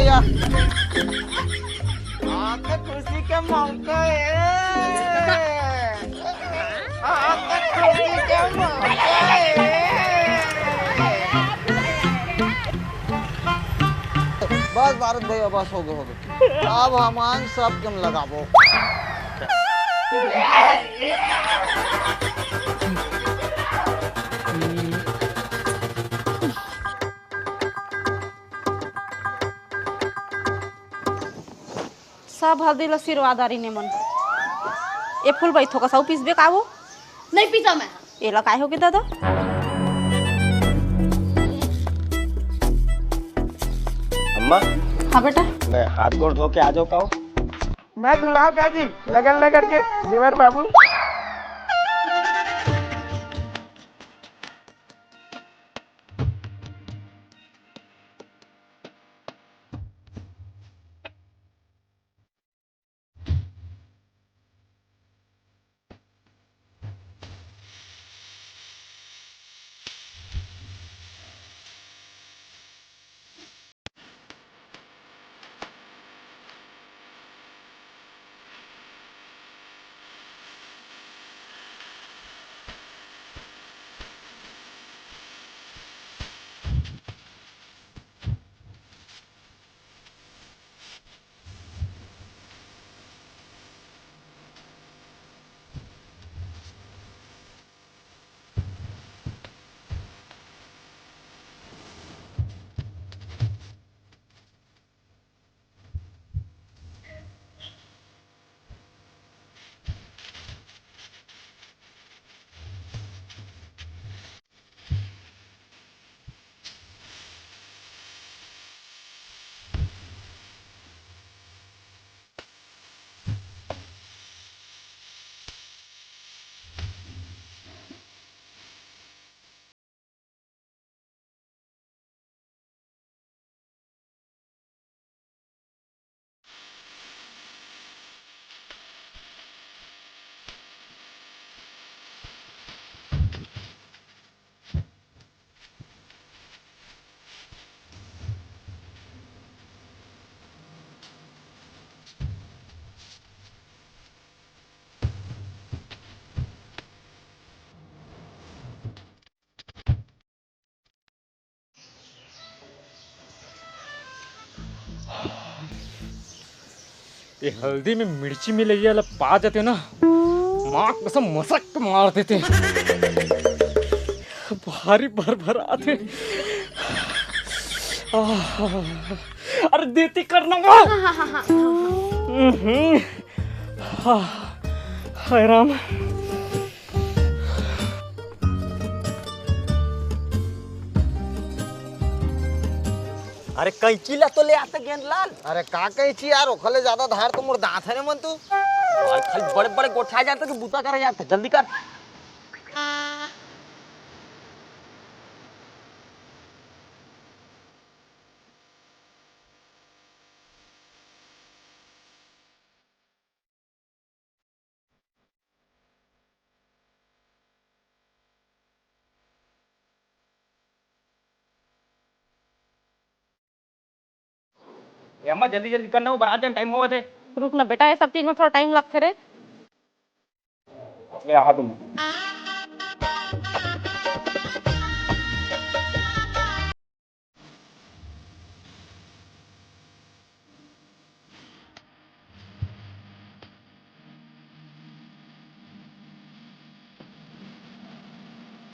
भैया। आज तो खुशी के मौका है। आज तो खुशी के मौका है। बस भारत भैया, बस हो गए, हो गए। अब हमन सब कम लगाबो। सब हल्दी ल सिरवा दारी ने मन। ए फूल बइठो का सौ पीस बे काबू? नहीं पीसा मैं। एला काय होगे दादा? अम्मा। हाँ बेटा। मैं हाथ गोड़ धो के आ जाओ का? मैं दुल्हा का जी, लगन लगन के देवर बाबू। ये हल्दी में मिर्ची मिलइया ला पा जाते ना, माँ कसम मसक के मार देते। भारी भर भर आते। आह, अरे देती करना वो। हम्म। हाय राम। अरे कैंची ला तो ले आते गेंदलाल। अरे का कैंची यार, ओखले ज्यादा धार तो मोर दांत हरे मन तू। अरे खाली बड़े बड़े गोठा जाते कि बूता करे जाते, जल्दी कर। ए अम्मा, जल्दी जल्दी कर ना, वो बारात जान टाइम होवत हे। रुक ना बेटा, ये सब चीज में थोड़ा टाइम लगथे रे। ले आ तुम।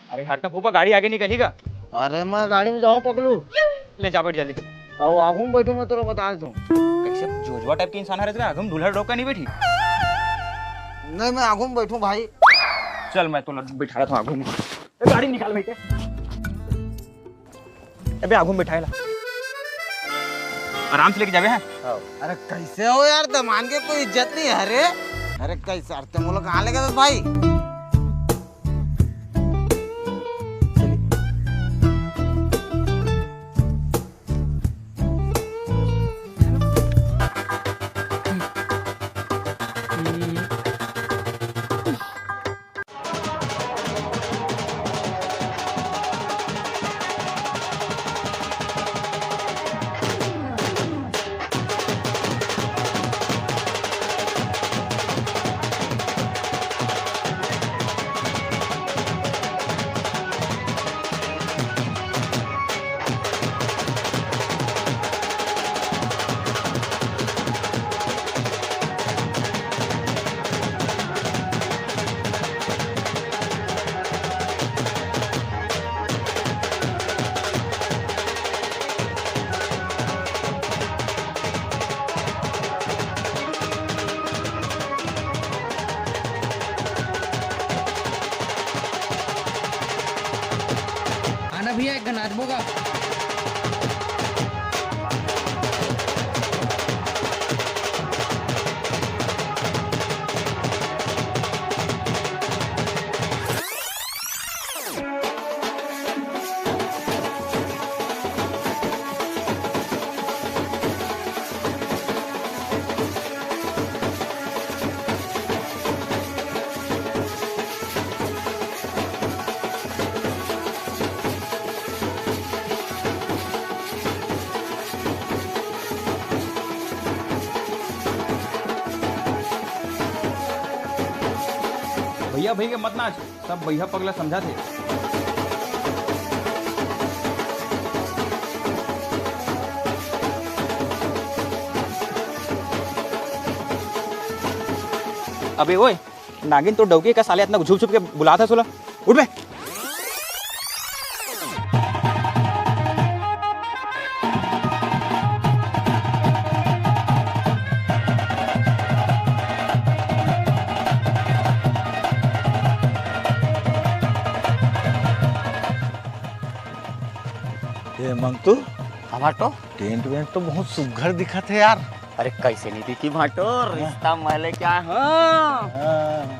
अरे हट ना फूफा, गाड़ी आगे निकली का? अरे मैं गाड़ी में जाऊँ पकड़ू। ले जा बैठ जल्दी। अब आगू में बैठू मैं तोरा बता देता हूँ। कैसे जोजवा टाइप के इंसान हरे, आगू में दूल्हा डोका नहीं बैठी? नहीं, मैं आगू में बैठू भाई। चल मैं तो बैठा रहा था आगू में। ए, गाड़ी निकाल बेटे। अबे आगू में बैठाए ला। आराम से लेके जाबे, हाँ। अरे कैसे हो यार, दमान के कोई इज्जत नहीं है रे। अरे कैसे, अरे तुम लोग कहाँ लेके जाते भाई? आना भैया, एक गन नाचबो का? भैया, भैया मत नाच, सब भैया पगला समझा थे। अबे ओए, नागिन तो डौकी का, साले इतना छुप छुप के बुलाता है, सुला। उठ बे। ए मंगतू, हमार तो टेंट वेंट तो बहुत सुघर दिखत है यार। अरे कैसे नहीं दिखी भाटो, रिश्ता महले क्या हो? हाँ।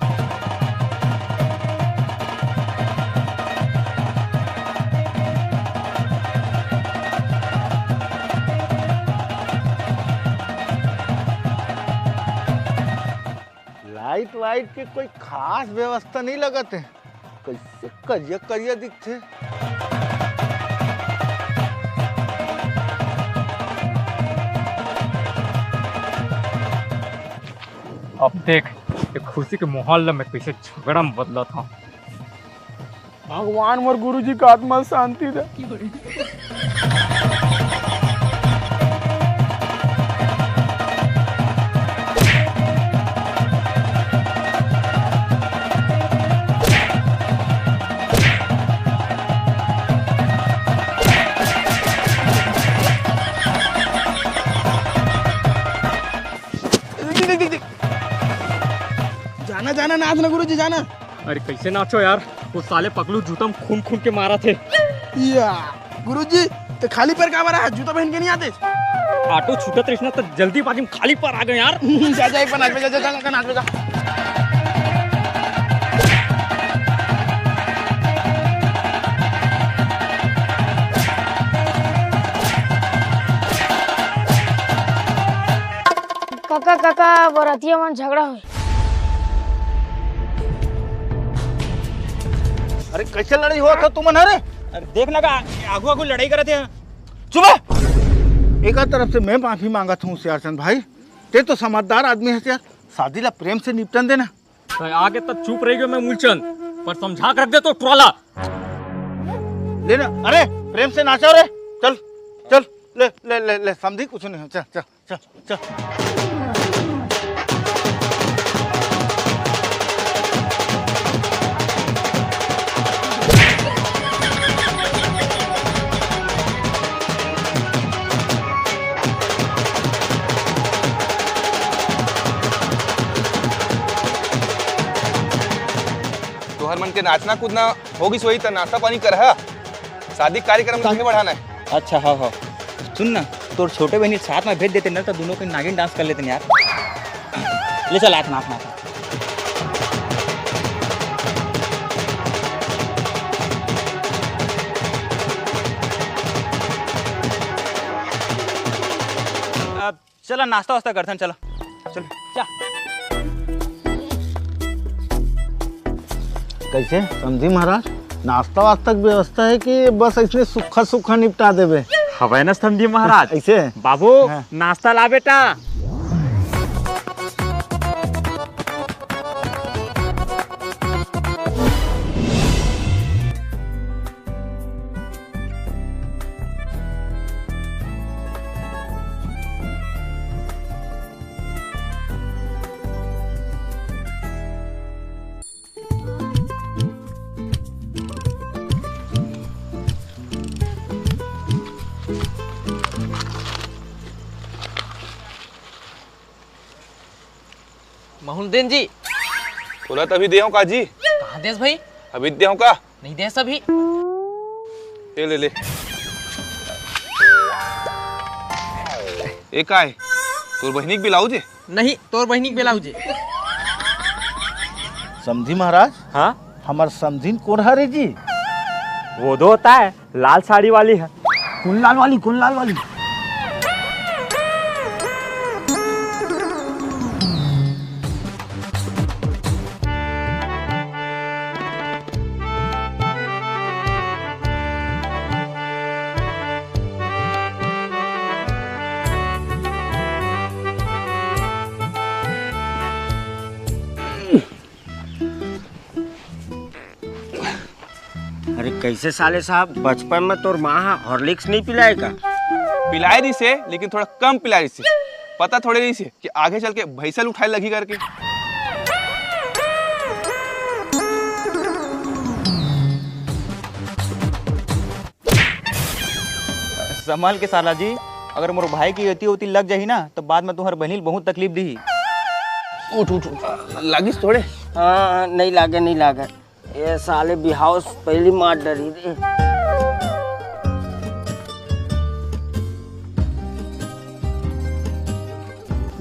लाइट वाइट के कोई खास व्यवस्था नहीं लगत है, कैसे करिया करिया दिखथे। अब देख, ये खुशी के माहौल ला मैं कैसे झगड़ा में बदलत हूँ। भगवान मोर गुरुजी का आत्मा शांति दे। देख, देख, देख, देख। जाना, जाना, नाच ना गुरुजी, जाना। अरे कैसे नाचो यार, वो साले पगलू जूता में खून खून के मारा थे। या गुरुजी, तो खाली पैर का बारा है, जूता पहन के नहीं आते? ऑटो छूटत रहिस ना, तो जल्दीबाजी में खाली पैर आ गए यार। जा, जा, एक बार नाच बजा, जा, जा, जा, नाच बजा। काका, काका, बरतिया मन झगड़ा होय। अरे कैसे लड़ाई होत हे तुमन? अरे अरे देख ना का, आगू आगू लड़ाई करत हे। चुप हे। एक तरफ से मैं माफी मांगत हूँ सियारचंद भाई, ते तो समझदार आदमी हे यार, शादी ला प्रेम से निपटन देना। आगे तक चुप रह गयो मैं मूलचंद, पर समझा के रख दे तो टुराला। लेना, अरे प्रेम से नाचा रे, चल चल, ले ले ले ले, समझी कुछ नहीं हो, चल चल चल चल। तुहर मन के नाचना कूदना हो गिस होही, त नाश्ता पानी करहा, शादी कार्यक्रम आगे बढ़ाना हे। अच्छा, हाँ हाँ, सुन ना, तोर छोटे बहिनी साथ में भेज देते ना, तो दोनों के नागिन डांस कर लेते यार। ले चल, आत नाथ नाथ। अब चला, नाश्ता वास्ता करथन, चला। चल। जा। कैसे समझी महाराज, नाश्ता वास्ता के व्यवस्था है कि बस ऐसने सूखा सूखा निपटा देबे? हवय ना समझी महाराज। ऐसे? बाबू, हाँ। नाश्ता ला बेटा। महुलदेन जी। बोला तभी दे हूँ का जी? कहाँ देस भाई? अभी दे हूँ का? नहीं देस अभी। ये ले ले। ये का है? तोर बहिनी के ब्लाउज है? नहीं, तोर बहिनी के ब्लाउज है। समझी महाराज? हाँ? हमर समझिन कोन हरे जी? वो दो होता है, लाल साड़ी वाली है। कोन लाल वाली, कोन लाल वाली? अरे कैसे साले साहब, बचपन में तोर माँ हा हॉर्लिक्स नहीं पिलाए का? पिलाए रहिसे, लेकिन थोड़ा कम पिलाए रहिसे। पता थोड़े रहिसे कि आगे चल के भैंसा ल उठाए लगही करके। संभाल के साला जी, अगर मोर भाई के एती ओती लग जाही ना, तो बाद में तुम्हार बहिनी ल बहुत तकलीफ दीही। उठ उठ उठ, लागिस थोड़े? हाँ, नहीं लागे, नहीं लागे। ये साले बिहाव से पहली मार डरी रे।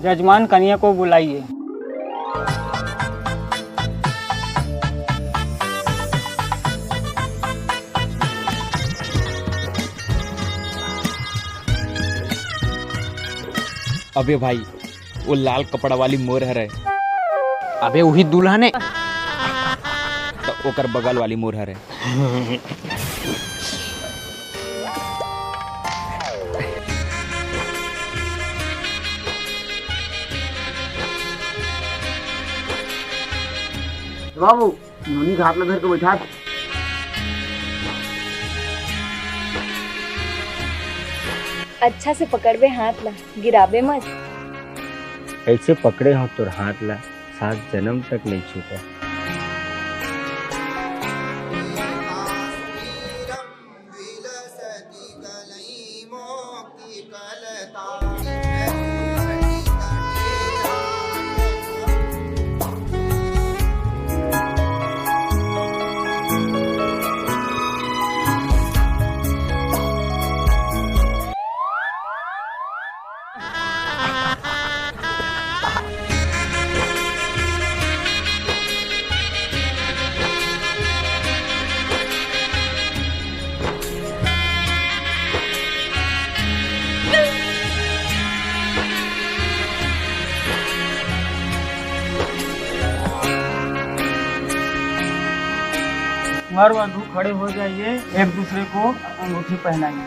जजमान, कन्या को बुलाइए। अबे भाई, वो लाल कपड़ा वाली मोर हरे। अबे, वही दुल्हन है। तो ओकर बगल वाली मोर हरे। बाबू, नोनी घाट में धर के बैठा। अच्छा से पकड़बे हाथ ला, गिराबे मत। ऐसे पकड़े हो तोर हाथ ला, सात जन्म तक नहीं छूटे। वर वधू खड़े हो जाइए, एक दूसरे को अंगूठी पहनाइए।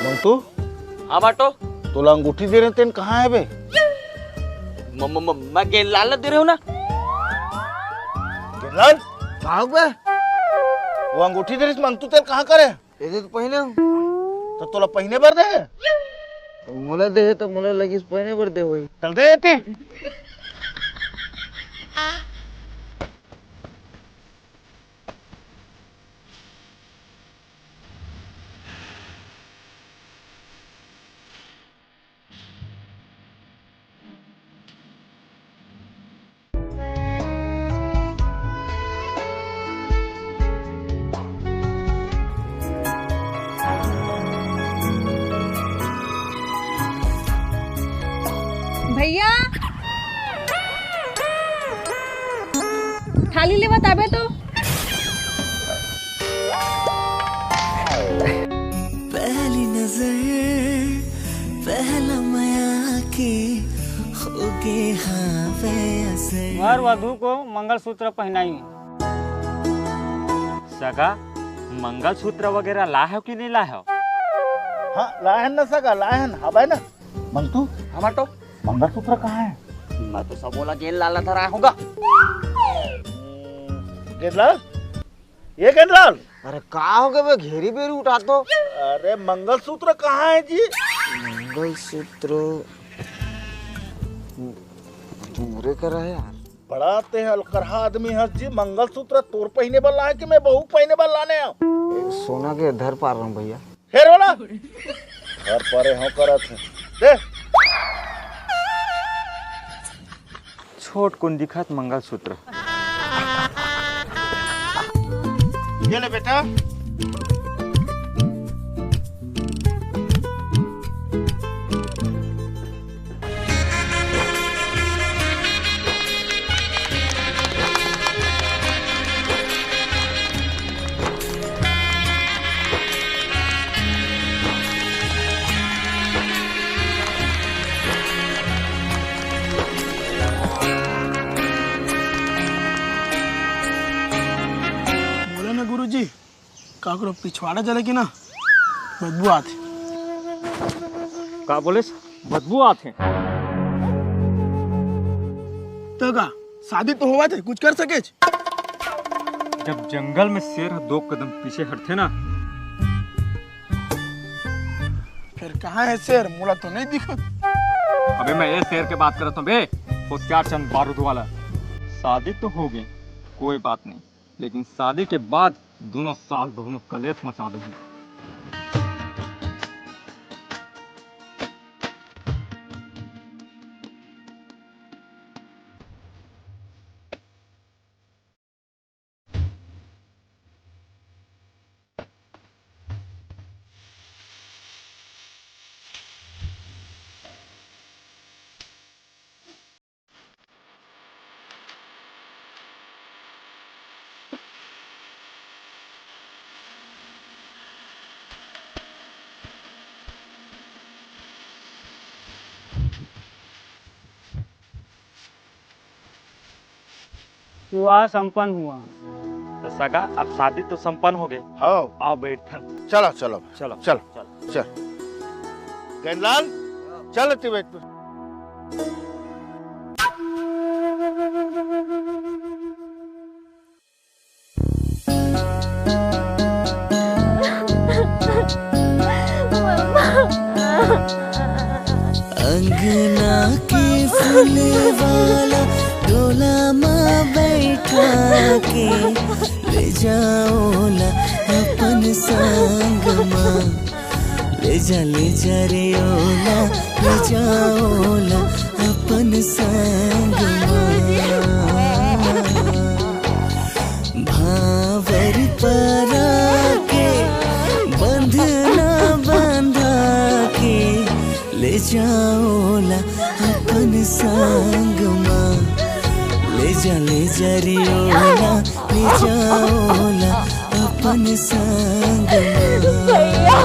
मंगतू, हाँ बाटो। तोला अंगूठी दे रहे तेन कहाँ है बे? म-, म-, म-, मैं गेंदलाल ला दे रहे हूँ ना। गेंदलाल? का हो बे? वो अंगूठी दे रही मंगतू तेन कहाँ करे? ये तो पहने हूँ। तो तोला पहने बर दे? मोला दे तो मोला लगिस पहने बर दे होई। चल दे ते। भैया, थाली ले बताबे तो। पहली नजर, पहला मया के हो गे हावे असर। वर वधु को मंगलसूत्र पहनाई। सगा, मंगलसूत्र वगैरह लाए हो कि नहीं लाए हो? हाँ, लाए हन ना सगा, लाए हन। हवय ना? मंगतू? हमर तो मंगलसूत्र कहाँ है? मैं तो सब बोला गेंद लाला धरा होगा। गेंदलाल, ये गेंदलाल। अरे का हो गए बे, घेरी बेरी उठा तो। अरे मंगलसूत्र कहाँ है जी? मंगलसूत्र दूरे करा है यार। बड़ा ते अलकरहा आदमी हस जी, मंगलसूत्र तोर पहिने बर लाए कि मैं बहू के पहिने बर लाने आऊं? सोना के धर पा रहा हूँ भैया। फेर ओला घर परे हो करत हे। दे। छोट कुन दिखत मंगलसूत्र। ये ले बेटा। बोले ना गुरुजी, काकरो पिछवाड़ा जले कि ना, बदबू आथे। का बोलेस? बदबू आथे। तो का, शादी तो होवत हे, कुछ कर सकेच? जब जंगल में शेर ह दो कदम पीछे हटथे ना। फेर कहाँ हे शेर? मोला तो नहीं दिखत। अबे, मैं ये शेर के बात करत हूँ बे, वो चार चंद बारूद वाला। शादी तो हो गई, कोई बात नहीं, लेकिन शादी के बाद दोनों सास बहू कलेश मचा देंगे। विवाह संपन्न हुआ। तो सगा, अब शादी तो संपन्न हो गई। हाँ। आओ बैठन। चलो, चलो, चलो। चलो, चलो। चल। गेंदलाल, चल तू बैठ। अंगना के फूल वाला डोला मा बैठा के ले जाओ ला अपन संग मा। ले जा, ले जा रे ओला, ले जा ओला अपन संग मा। भांवर परा के बंधना बंधा के ले जा ओला अपन संग मा। ले जा, ले जा रे ओला, ले जा ओला अपन संग मा। भैया।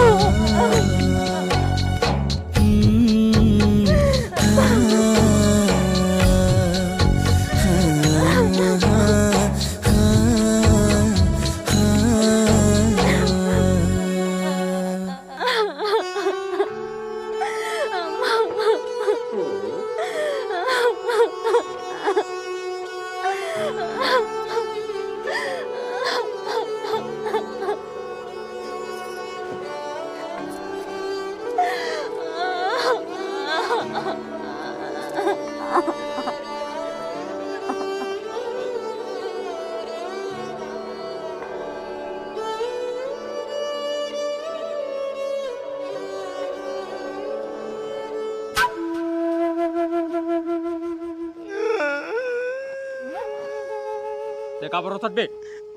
ते काबर रोथस बे?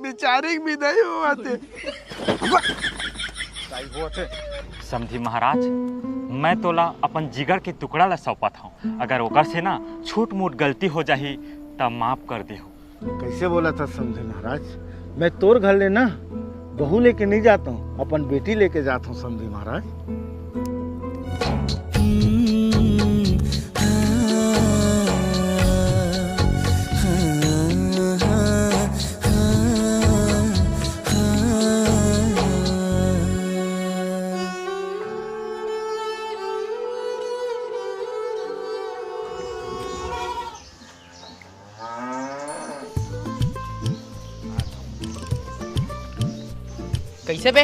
बिचारी के बिदाई होवत हे। समधी महाराज, मैं तोला अपन जिगर के टुकड़ा ला सौंपत हूँ। अगर ओकर से ना छोट मोट गलती हो जाही, त माफ कर देहू। कैसे बोला था समधी महाराज? मैं तोर घर ले ना बहू लेके नहीं जाता हूँ, अपन बेटी लेके जाता हूँ समधी महाराज। कैसे बे?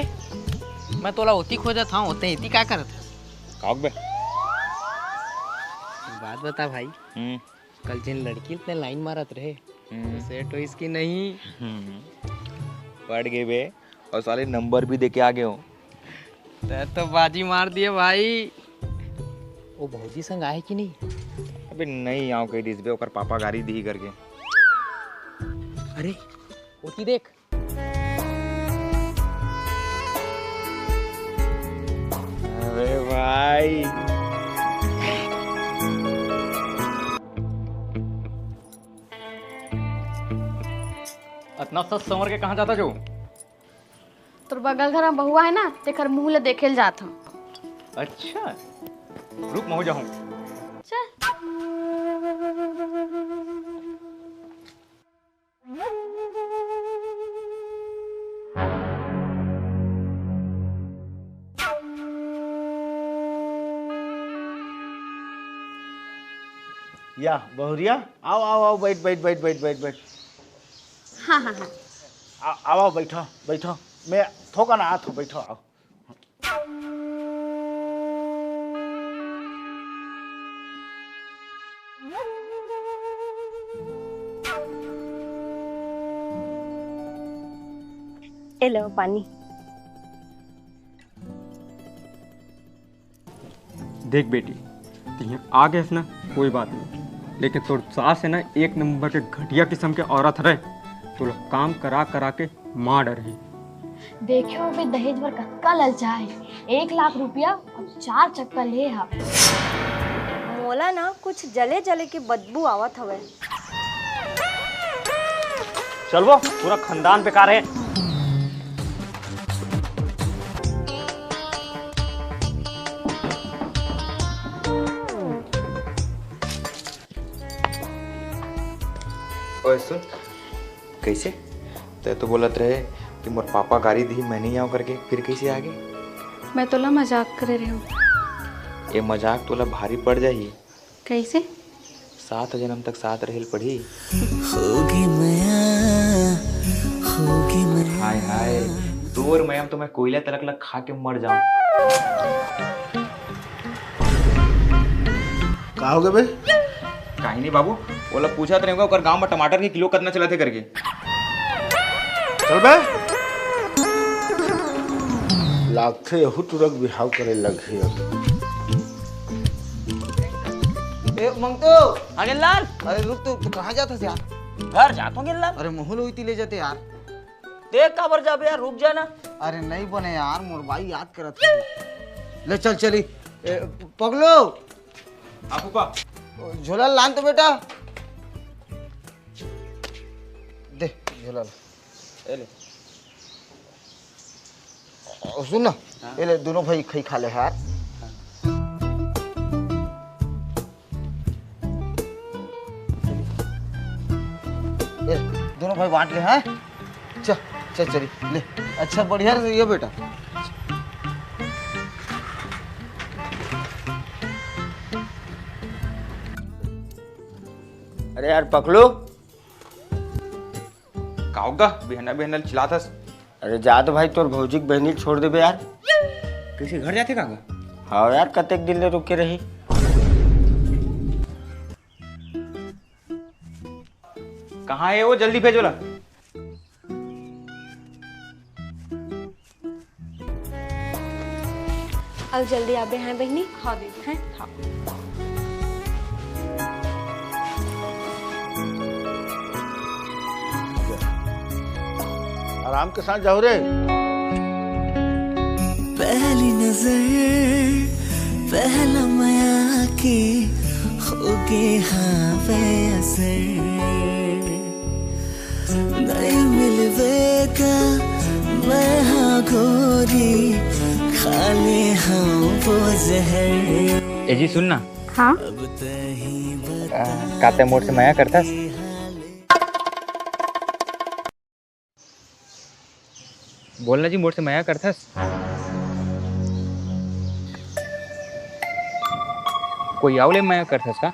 मैं तोला ओती खोजत हूँ, ओते इती का करत हस? काहक बे? बात बता भाई, हम्म। कल जिन लड़की ल तैं लाइन मारत रहे, हम्म। तो सेट होइस कि नहीं? हम्म। पड़ गे बे, और साले नंबर भी देके आ गे हो। तैं तो बाजी मार दिए भाई। वो भौजी संग आए कि नहीं? अबे नहीं आव कहि दिस बे, ओकर पापा गारी दिही करके। अरे, ओती देख। अरे भाई। अतना सज संवर के कहाँ जाथस? तोर बगल घर में बहुआ है ना, तेकर मुंह ले देखे ल जात हूँ। अच्छा, रुक, महूँ जाहूँ। चल। या बहुरिया, आव, आव, आव, बइठ, बइठ, बइठ, बइठ, बइठ, बइठ। हाँ, हाँ, हाँ। आ-, आव, आव, बइठव, बइठव। मैं थोकन आत हूँ, बइठव, आव। ए लो पानी। देख बेटी, तिहां आ गेस ना, कोई बात नहीं, लेकिन तोर सास है ना, एक नंबर के घटिया किस्म के औरत हरे। तोला काम करा करा के मार डरही। देखे हो बे, दहेज बर कतका ललचाए, एक लाख रुपया अउ चार चक्का ले हा। मोला ना कुछ जले जले के बदबू आवत हवय। चल वो, पूरा खानदान बेकार है। ओए सुन, कैसे? तै तो बोलत रहे कि मोर पापा गारी दिही, मैं नहीं आऊँ करके, फिर कैसे आ गई? मैं तोला मजाक करे रहे हूँ। ये मजाक तोला भारी पड़ जाही। कैसे? सात जन्म तक साथ रहेल पड़ी। होगी मया, होगी मया। हाय हाय, तोर मया म तो मैं कोयला तलक ला खा के मर जाऊं। का हो गए बे? काहे नहीं बाबू, ओला पूछत रहेंगे ओकर गांव में टमाटर के किलो कितना चलत हे करके। चल बे। लागथे यहू टुरक बिहाव करे लगही अब। ए मंगतो। हाँ गेललाल। अरे रुक, तू तू कहाँ जात हस यार? घर जात हूँ गेललाल। अरे महू ल उइती ले जाते यार। देख काबर जाबे यार, रुक जा ना। अरे नहीं बने यार, मोर बाई याद करत हे। ले चल चली। ए, प- पगलू। हाँ फूफा। झोला लान तो बेटा। दे झोला ला। ए ले। सुन ना, हाँ। ये ले, दोनों भाई खई खा ले यार। ये, दोनों भाई बांट ले, हाँ? चल, चल, चली, ले। अच्छा, बढ़िया से ये बेटा। अरे यार, पकलू। का होगा? बिहना बिहना चिल्लात हस। अरे जा तो भाई, तोर भौजी के बहिनी छोड़ देबे यार। कैसे घर जाथे का गा? हाँ यार, कतेक दिन ले रुके रही। कहाँ है वो? जल्दी भेजो ला। अउ जल्दी आबे हैं बहिनी। हाँ दीदी। हैं? हाँ। आराम के साथ जाओ रे। पहली नजर पहला मया के होगे हावे असर, नहीं मिलवे का मैं हाँ गोरी, खा ले हाँ वो जहर। ए जी, सुन ना। हाँ? अब तही बता। आ, का तैं मोर से मया करथस? बोल ना जी, मोर से मया करथस? कोई आऊ ले मया करथस का?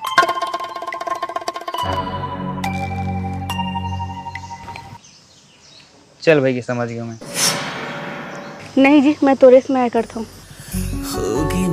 चल भाई, के समझ गया मैं। नहीं जी, मैं तोरे से मया करथौं। होगे